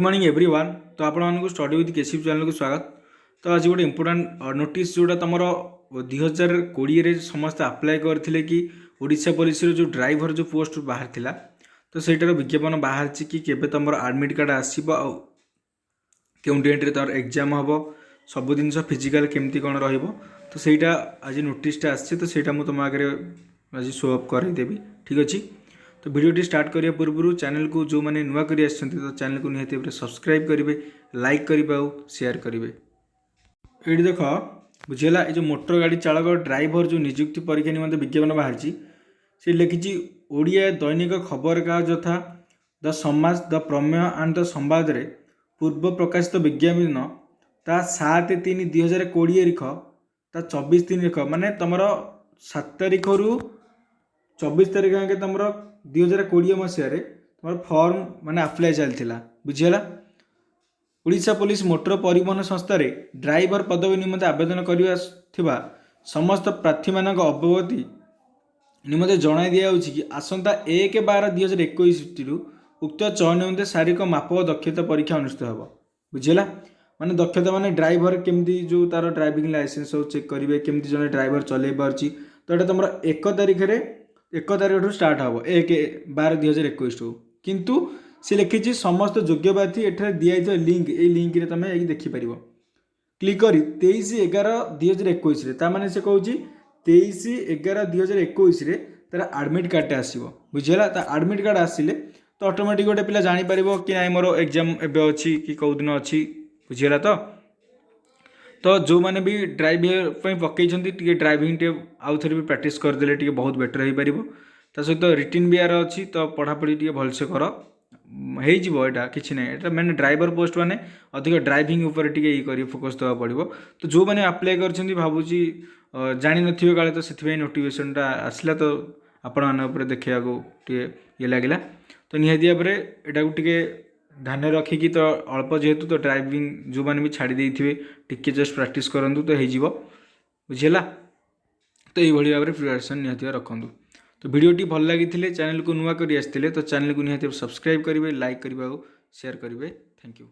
Morning every one. ତ ଆପଣମାନଙ୍କୁ study with କେସିପ୍ ଚ୍ୟାନେଲକୁ ସ୍ୱାଗତ। ତ ଆଜି ଗୋଟେ ଇମ୍ପୋର୍ଟାଣ୍ଟ ନୋଟିସ୍, ଯେଉଁଟା ତୁମର 2020ରେ ସମସ୍ତେ ଆପ୍ଲାଏ କରିଥିଲେ କି ଓଡ଼ିଶା ପୋଲିସର ଯେଉଁ ଡ୍ରାଇଭର ଯେଉଁ ପୋଷ୍ଟ ବାହାରିଥିଲା, ତ ସେଇଟାର ବିଜ୍ଞାପନ ବାହାରିଛି କି କେବେ ତୁମର ଆଡ଼ମିଟ୍ କାର୍ଡ଼ ଆସିବ ଆଉ କେଉଁ ଡେଟ୍ରେ ତା'ର ଏକ୍ଜାମ୍ ହେବ, ସବୁ ଜିନିଷ ଫିଜିକାଲ୍ କେମିତି କ'ଣ ରହିବ। ତ ସେଇଟା ଆଜି ନୋଟିସ୍ଟା ଆସିଛି, ତ ସେଇଟା ମୁଁ ତୁମ ଆଗରେ ଆଜି ଶୋ ଅପ୍ କରାଇଦେବି। ଠିକ୍ ଅଛି। ତ ଭିଡ଼ିଓଟି ଷ୍ଟାର୍ଟ କରିବା ପୂର୍ବରୁ ଚ୍ୟାନେଲକୁ ଯେଉଁମାନେ ନୂଆ କରି ଆସିଛନ୍ତି, ତ ଚ୍ୟାନେଲକୁ ନିହାତି ଭାବରେ ସବସ୍କ୍ରାଇବ୍ କରିବେ, ଲାଇକ୍ କରିବେ ଆଉ ସେୟାର କରିବେ। ଏଇଠି ଦେଖ, ବୁଝିହେଲା? ଏ ଯେଉଁ ମୋଟର ଗାଡ଼ି ଚାଳକ ଡ୍ରାଇଭର ଯେଉଁ ନିଯୁକ୍ତି ପରୀକ୍ଷା ନିମନ୍ତେ ବିଜ୍ଞାପନ ବାହାରିଛି, ସେ ଲେଖିଛି, ଓଡ଼ିଆ ଦୈନିକ ଖବରକାଗଜ ଯଥା ଦ ସମାଜ, ଦ ପ୍ରମେୟ ଆଣ୍ଡ ଦ ସମ୍ବାଦରେ ପୂର୍ବ ପ୍ରକାଶିତ ବିଜ୍ଞାପନ ତା 7/3/2020 ରିଖ ତା 24/3 ରିଖ, ମାନେ ତୁମର 7 ତାରିଖରୁ 24 ତାରିଖ ଯାକେ ତୁମର 2020 ମସିହାରେ ତୁମର ଫର୍ମ ମାନେ ଆପ୍ଲାଏ ଚାଲିଥିଲା। ବୁଝିହେଲା? ଓଡ଼ିଶା ପୋଲିସ ମୋଟର ପରିବହନ ସଂସ୍ଥାରେ ଡ୍ରାଇଭର ପଦବୀ ନିମନ୍ତେ ଆବେଦନ କରିବା ଥିବା ସମସ୍ତ ପ୍ରାର୍ଥୀମାନଙ୍କ ଅବଗତି ନିମନ୍ତେ ଜଣାଇ ଦିଆଯାଉଛି କି ଆସନ୍ତା 1/12/2021ରୁ ଉକ୍ତ ଚୟନ ନିମନ୍ତେ ଶାରୀରିକ ମାପ ଓ ଦକ୍ଷତା ପରୀକ୍ଷା ଅନୁଷ୍ଠିତ ହେବ। ବୁଝିହେଲା? ମାନେ ଦକ୍ଷତା ମାନେ ଡ୍ରାଇଭର କେମିତି, ଯେଉଁ ତାର ଡ୍ରାଇଭିଂ ଲାଇସେନ୍ସ ସବୁ ଚେକ୍ କରିବେ, କେମିତି ଜଣେ ଡ୍ରାଇଭର ଚଲେଇ ପାରୁଛି। ତ ଏଇଟା ତୁମର 1 ତାରିଖରେ, 1 ତାରିଖଠୁ ଷ୍ଟାର୍ଟ ହେବ, 1/12/2021ଠୁ। କିନ୍ତୁ ସେ ଲେଖିଛି, ସମସ୍ତ ଯୋଗ୍ୟ ପ୍ରାର୍ଥୀ ଏଠାରେ ଦିଆଯାଇଥିବା ଲିଙ୍କ୍, ଏଇ ଲିଙ୍କ୍ରେ ତୁମେ ଯାଇକି ଦେଖିପାରିବ କ୍ଲିକ୍ କରି 23/11/2021ରେ। ତାମାନେ ସେ କହୁଛି, 23/11/2021ରେ ତାର ଆଡ଼ମିଟ୍ କାର୍ଡ଼ଟା ଆସିବ। ବୁଝିହେଲା? ତା ଆଡ଼ମିଟ୍ କାର୍ଡ଼ ଆସିଲେ ତ ଅଟୋମେଟିକ୍ ଗୋଟେ ପିଲା ଜାଣିପାରିବ କି ନାଇଁ, ମୋର ଏକ୍ଜାମ୍ ଏବେ ଅଛି କି କେଉଁ ଦିନ ଅଛି। ବୁଝିହେଲା ତ? ତ ଯେଉଁମାନେ ବି ଡ୍ରାଇଭିଂ ପାଇଁ ପକେଇଛନ୍ତି, ଟିକେ ଡ୍ରାଇଭିଂ ଟିକେ ଆଉ ଥରେ ବି ପ୍ରାକ୍ଟିସ୍ କରିଦେଲେ ଟିକେ ବହୁତ ବେଟର୍ ହେଇପାରିବ। ତା ସହିତ ରିଟିନ୍ ବି ଆର ଅଛି, ତ ପଢ଼ାପଢ଼ି ଟିକେ ଭଲସେ କର, ହେଇଯିବ। ଏଇଟା କିଛି ନାହିଁ। ଏଇଟା ମାନେ ଡ୍ରାଇଭର ପୋଷ୍ଟ ମାନେ ଅଧିକ ଡ୍ରାଇଭିଂ ଉପରେ ଟିକେ ଇଏ କରି ଫୋକସ୍ ଦେବାକୁ ପଡ଼ିବ। ତ ଯେଉଁମାନେ ଆପ୍ଲାଏ କରିଛନ୍ତି, ଭାବୁଛି ଜାଣିନଥିବେ କାଳେ, ତ ସେଥିପାଇଁ ନୋଟିଫିକେସନ୍ଟା ଆସିଲା। ତ ଆପଣମାନଙ୍କ ଉପରେ ଦେଖିବାକୁ ଟିକେ ଇଏ ଲାଗିଲା। ତ ନିହାତି ଭାବରେ ଏଇଟାକୁ ଟିକେ ଧ୍ୟାନରେ ରଖିକି, ତ ଅଳ୍ପ ଯେହେତୁ, ତ ଡ୍ରାଇଭିଂ ଯେଉଁମାନେ ବି ଛାଡ଼ି ଦେଇଥିବେ, ଟିକେ ଜଷ୍ଟ ପ୍ରାକ୍ଟିସ୍ କରନ୍ତୁ, ତ ହେଇଯିବ। ବୁଝିହେଲା? ତ ଏଇଭଳି ଭାବରେ ପ୍ରିପାରେସନ୍ ନିହାତି ଭାବେ ରଖନ୍ତୁ। ତ ଭିଡ଼ିଓଟି ଭଲ ଲାଗିଥିଲେ, ଚ୍ୟାନେଲକୁ ନୂଆ କରି ଆସିଥିଲେ, ତ ଚ୍ୟାନେଲକୁ ନିହାତି ସବସ୍କ୍ରାଇବ୍ କରିବେ, ଲାଇକ୍ କରିବେ ଆଉ ସେୟାର କରିବେ। Thank you.